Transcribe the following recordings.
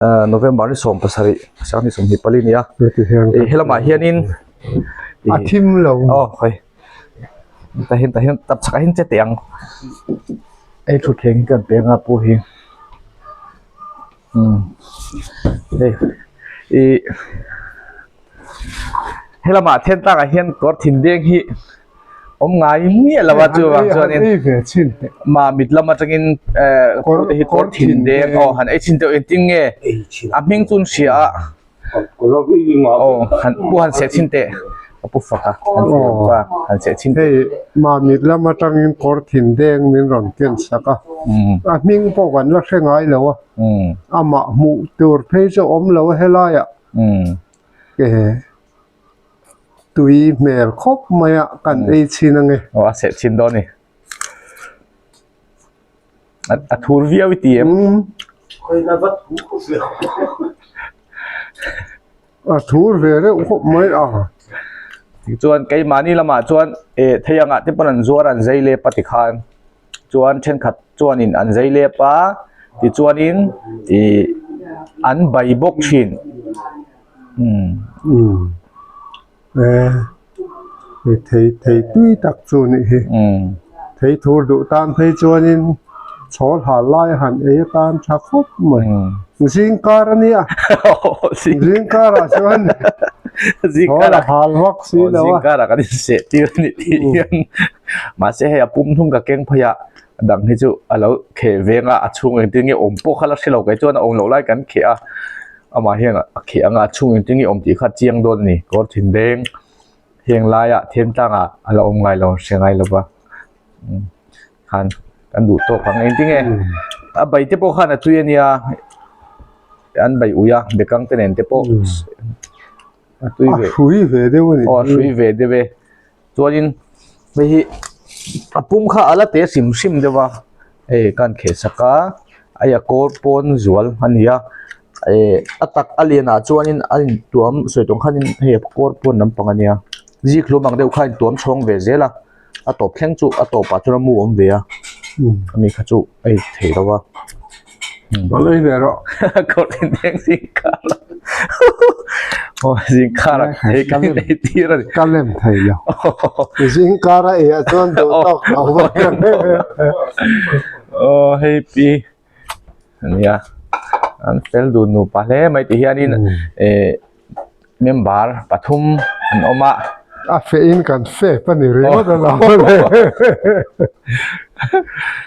November ni 17 sang ni 24 a ni a helamah hianin a thim lo aw hawi tah hian tah hian tap chhakah hian che teh ang hei thutthleng hi kan peng a pawh hi umm hei ih helamah then tlangah hian kawr thin deng hi awm ngai miah lo a chuvang chuanin mamit lam atangin eh pute hi kawr thin deng aw han ei chhin deuh engtin nge a hming chu an hria a aw han pu han seh chhin teh ka pu fak a han seh bawk a han seh chhin hei mamit lam atangin kawr thin deng min rawn ken sak a a hming pawh kan la hre ngai lo a amah hmuh tur phei chu a awm lo a helaiah eh. Tui hmel khawp mai a kan ei chhin ange. Aw a seh chhin dawn ni. A thur viau i ti em? A thur ve reuh khawp mai a. Tichuan keimahni lamah chuan eh thei angah te pawn an zuar an zai lep a tikhan chuan thenkhat chuanin an zai lep a tichuanin ih an bai bawk thin. Umm eh hei thei thei tui tak chu a nih hi thei thur duh tan phei chuanin chhawl hal lai a han ei atan tha khawp mai zing kar a nia zing karah chuan chhawl a hal vak si lo a zing karah kan inseh tir a nih tih hian mahse hei a pum hnung ka keng phei a a dang hi chu a lo kheh veng a a chhung engtin nge awm pawh kha la hre lo kei chuan a awm loh lai kan kheh a. Amah hian a kheh anga a chhung engtin nge awm tih kha a chiang dawn a ni. Kawr thin deng heng laiah then tlangah a la awm ngai lo hre ngai lo va khan kan duh tawk ang engtin nge a bai te pawh khan a tui a nia an bai ui a bekang te nen te pawh a tui ve a hrui ve deuh a ni aw a hrui ve deuh e. Chuanin hei hi a pum kha a la te hrim hrim deuh a hei kan kheh sak a hei a kawr pawn zual a ni a eh a tak a lianah chuanin a intuam sawi tawng khanin hei a kawr pawn lampang a nia zik hlum ang deuh kha a intuam chhawng ve zel a a tawp thleng chu a tawpah chuan a mu awm ve a ami kha chu a in theih lo a. Ka lei ve rawh. Kawr thin deng zingkar a. Aw zingkar a thei ka lei tir a ni. Ka lem thei lo. Zingkar a ei ah chuan duh tawk lo va. Aw hei pi ania an fel dun nupa hle mai ti hianin eh Member pathum an awm a. A feh in kan fep a ni ringawt a lo le.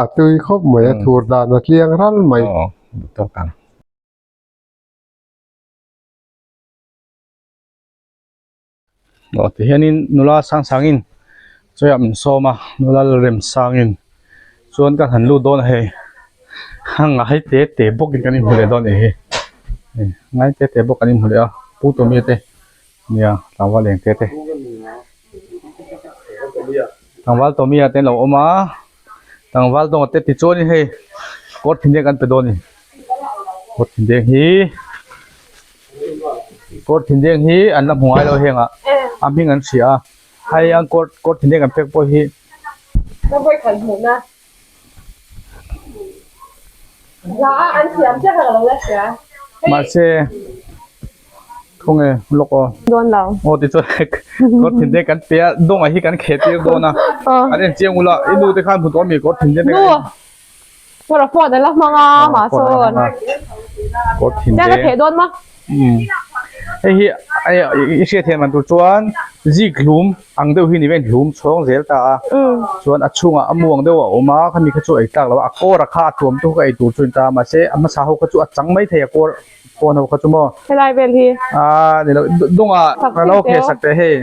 A tui khawp mai a thur dan a tliang ral mai. Aw duh tawk ang. Aw ti hianin nula sang sangin chawiah min sawm a nula rem sangin chuan kan han lut dawn a hei. A ngai te te bawkin kan inhmu leh dawn nih hi ngai te te bawk kan inhmu leh a pu Tommy te nia tlangval eng te te tlangval Tommy ah te an lo awm a tlangval dawnga te tichuanin hei kawr thin deng kan pe dawn a ni kawr thin deng hi kawr thin deng hi an la hmu ngai lo heng ah a hming an hria a hei an kawr kawr thin deng kan pek pawh hi. Mahse khawnge lawk aw aw tichuan kawr thin te kan pe a dawngah hi kan kheh tir dawn a an en chiang ula i nu te khan hmu tawh ami kawr thin te te kawr thin te. Hei hi i hriat thiam dan tur chuan zik hlum ang deuh hi ni veng hlum chhawng zel ta a chuan a chhungah a muang deuh a awm a khami kha chu ei tlak lo a a kawr a kha a tuam chu ka ei tur chu a ni ta a mahse a hmasa ho kha chu a chang mai thei a kawr pawn ho kha chu maw helai vel hi a ni lo dawngah ka lo kheh sak teh hei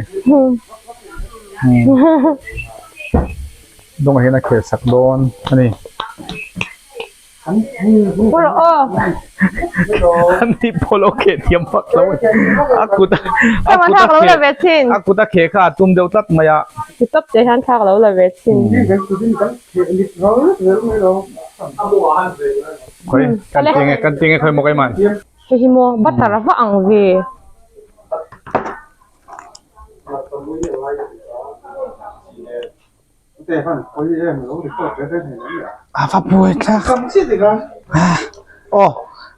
dawngah hian a kheh sak dawn a ni. Ani pawh lo kheh thiam vak lo a a kut a a kut a kheh a kut a kheh kha a tum deuh tlat mai a. Ti tawp te hian thlak lo la ve thin. Khawi kan ti nge kan ti nge khawi maw keimah. Hei hi maw butter a va ang ve. A va buai thlak aw.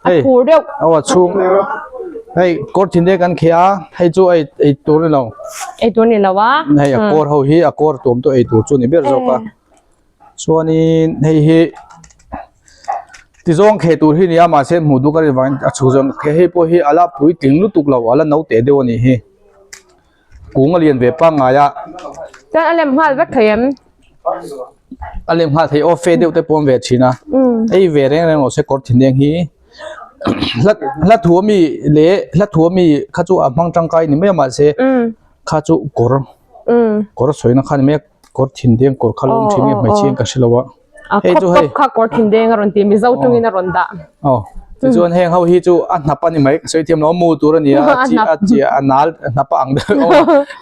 A thur deuh. Aw a chhung hei kawr thin te kan kheh a hei chu ei ei tur ni lo. Ei tur ni lo a. Hei a kawr ho hi a kawr tuam chu ei tur chu ni ber zawk a. Chuanin hei hi tizawng kheh tur hi ni a mahse hmuh duh ka rin vangin a chhuk zawng kheh hei pawh hi a la puitling lutuk lo a la naute deuh a nih hi. Kung a lian ve pangngai a. Chuan a lem nghal vek thei em? A lem nghal thei aw fe deuh te pawh awm ve thin a. Hei ve reng reng lo se kawr thin deng hi hla hla thu ami leh hla thu ami kha chu a hmang tangkai ni mai a mahse kha chu kawr kawr sawina kha ni mai a kawr thin deng kawr kha lo awm thin nge hmeichhia in ka hre lo a. A Hei khawp chu hei khawp kha kawr thin deng a rawn ti Mizo tungin a rawn dah. Aw tichuan heng ho hi chu a hnap a ni mai ka sawi thiam lo a mu tur a ni a a chi a chi a nal a hnap a ang deuh aw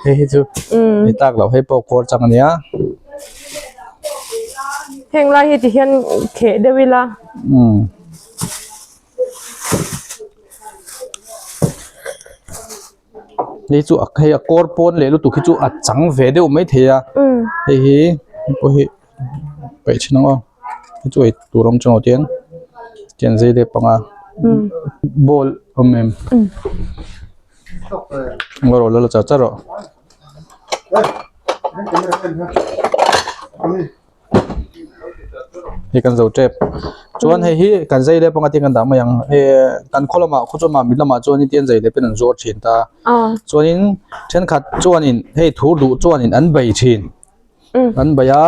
hei hi chu ni tak lo hei pawh kawr chang a nia. Heng lai hi ti hian kheh deuh ila. Umm. Hei chu a hei a kawr pawn leh lutuk hi chu a chang ve deuh mai thei a hei hi hei pawh hi paih thin ang aw hei chu ei tur awm chuang lo tiang tiang zei leh panga ball awm em ngaw rawh la la char char rawh. Hei kan zo tep chuan hei hi kan zai leh panga te kan dah mai ang eh kan khaw lamah khaw chuan mah mit lamah chuan in tian zai leh pen an zuar thin ta chuanin thenkhat chuanin hei thur duh chuanin an bei thin an bei a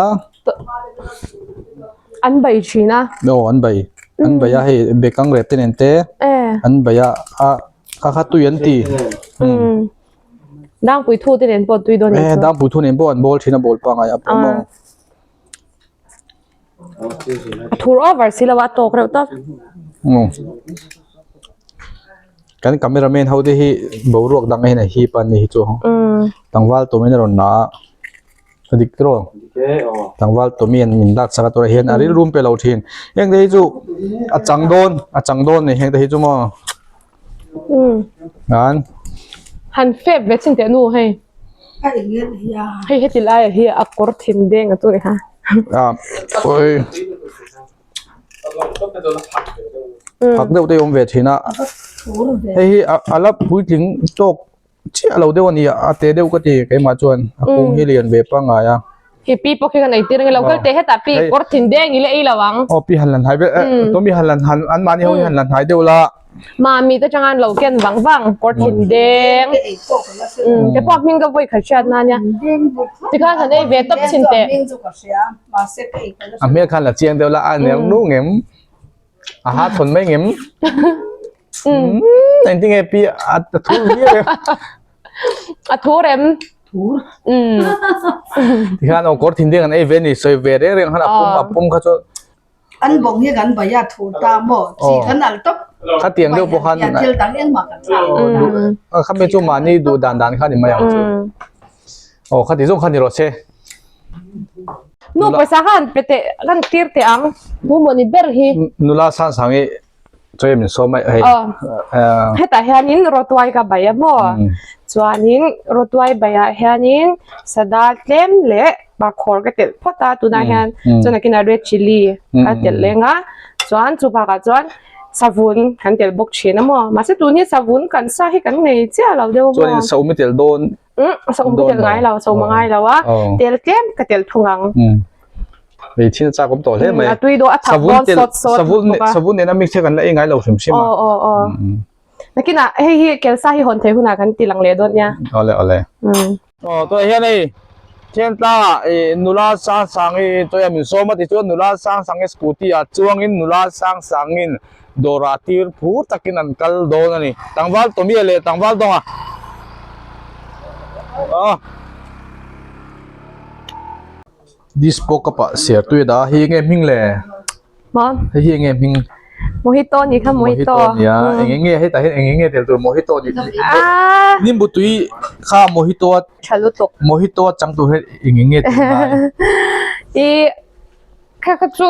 an bei thin a aw an bei an bei a hei bekang rep te nen te an bei a a kha kha tui an ti. Dangpui thu te nen pawh tui dawn Eh dangpui thu nen pawh an bawl thin a bawl pangai a pawh maw. A thur over si lo a tawk reuh tawp. Um. Kan cameraman ho te hi boruak dang hian a hip a ni hi chu. Um. Tlangval tumin a rawn la a. A dik tiraw? Tlangval tumi an min lak sak a turah hian a rilrum pe lo thin. Heng te hi chu a chang dawn a chang dawn a ni heng te hi chu maw. An. Han fep ve chin teh nu hei. Hei heti laiah hi a kawr thin deng a chu ni kha. A oi. Phak deuh te awm ve thin a. Hei hi a la puitling tawk chiah lo deuh a ni a, a te deuh ka ti keimah chuan a kung hi lian ve pangngai a. Khi pi pawh khi kan ei tir ang ilo kal teh hetah pi kawr thin deng ila ei lo ang. Aw pi han lan hnai vel Tommy han lan han an mahni ho hi han lan hnai deuh la. Mami te changa an lo ken vang vang kawr thin deng. Ke pawh hming ka vawi khat hriat na nia. Tikhan han ei ve tawp chhin teh. A hmel khan la chiang deuh la a ner nung em. A ha thawn mai ngem. Umm engtin nge pi a thur viau em. A thur em. Thur. Umm. Tikhan aw kawr thin ding an ei ve ni sawi ve reng reng khan a pum a pum kha chu. An bawng hi kan bai a thur ta maw chi kan al tawp. Khatiang deuh pawh khan. Thil dang engmah kan thlak. Khami chu mahni duh dan dan kha ni mai ang chu. Aw khati zawng kha ni rawh se. Nu pawisa khan pe teh kan tir teh ang. Nu maw ni ber hi. Nula sang sang i chawi min sawm a hei. Aw. Hetah hianin rawtuai ka bai a maw. Chuanin rawtuai baiah hianin sada tlem leh pakhawr ka telh phawt a tunah hian chuan nakinah red chilli ka telh leng a chuan chu bakah chuan savun kan telh bawk thin a maw. Mahse tun hi savun kan sa hi kan nei chiah lo deuh a maw. Chuanin saum i telh dawn. Umm saum ka telh ngai lo saum a ngai lo a tel tlem ka telh thung ang. Hei thil chak awm tawh hle mai. A tui dawh a thak dawn sawt sawt savun savun nena mix hi kan la ei ngai lo hrim hrim a. Aw aw aw. Nakinah hei hi kelsa hi hawn thei hunah kan ti lang leh dawn nia. Awle awle. Aw tunah hian hei Thiantlangah ih nula sang sang hi chawi a min sawm a tichuan nula sang sang hi scooty ah chuangin nula sang sangin dawrah tir phur takin an kal dawn a ni. Tlangval Tommy-a leh Tlangval Dawnga. Aw. Dispo cup ah ser tui a dah a hei enge hming le? Maw? Hei hi enge hming? Mojito ni kha mojito. Mojito nia eng enge hetah hian eng enge tel tur mojito ni. Aaa. Nimbu tui kha mojito a Tha lutuk. Mojito a chang tur hian eng enge tel ngai? I kha kha chu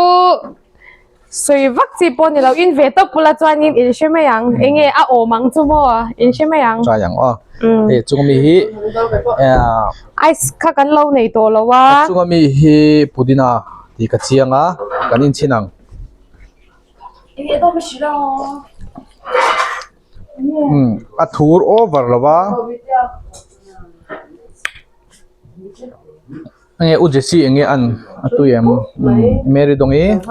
Sawi vak chi pawh ni lo, in ve tawp pula chuanin in hre mai ang, enge a awm ang chu maw, in hre mai ang. Try ang aw. Hei chunga mi hi Ice kha kan lo nei tawh lo a. A chunga mi hi pudina tih ka chiang a, kan inchhin ang. A thur over lo va. Enge u Jessie enge an a tui em Mary Dawngi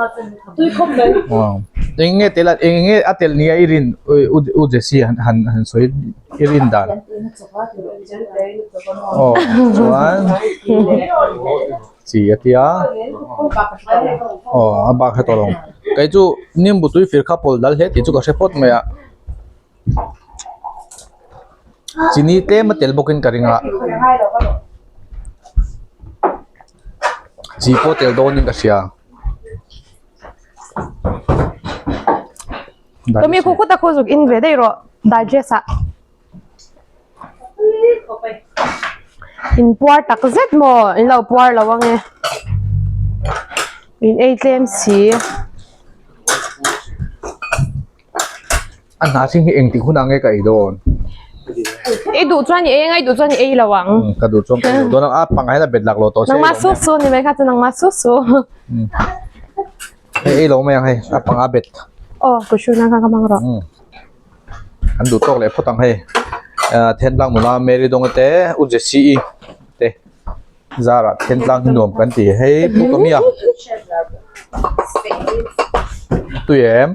eng nge tel eng nge a tel nia i rin u Jessie han han han sawi i rin dan aw chuan chi a tia aw a bak hre tawh lo kei chu nimbu tui fir kha pawl dal hle tih chu ka hre phawt mai a. Chini tlem a tel bawkin ka ring a chi pawh tel dawnin ka hria. Tumi khu khuta khu zuk in ve daih rawh digest ah. In puar tak zet maw in lo puar lo ange in ei tlem si. A hna hring hi engtik hunah nge ka ei dawn? I duh chuan i ei anga i duh chuan i ei lo ang. Ka duh chuan ka ei lo dawn a, a pangah hian a bet lak lo tawh se. Nangmah su su ni mai kha chu nangmah su su. Hei ei lo mai ang hei, a pangah a bet. Aw, ka hru na kha ka hmang rawh. An duh tawk leh phawt ang hei. Thentlang nula Mary Dawnga te, U Jessie-i te Zarah Thentlang hi nuam kan ti hei Pu Kamia. Tui em?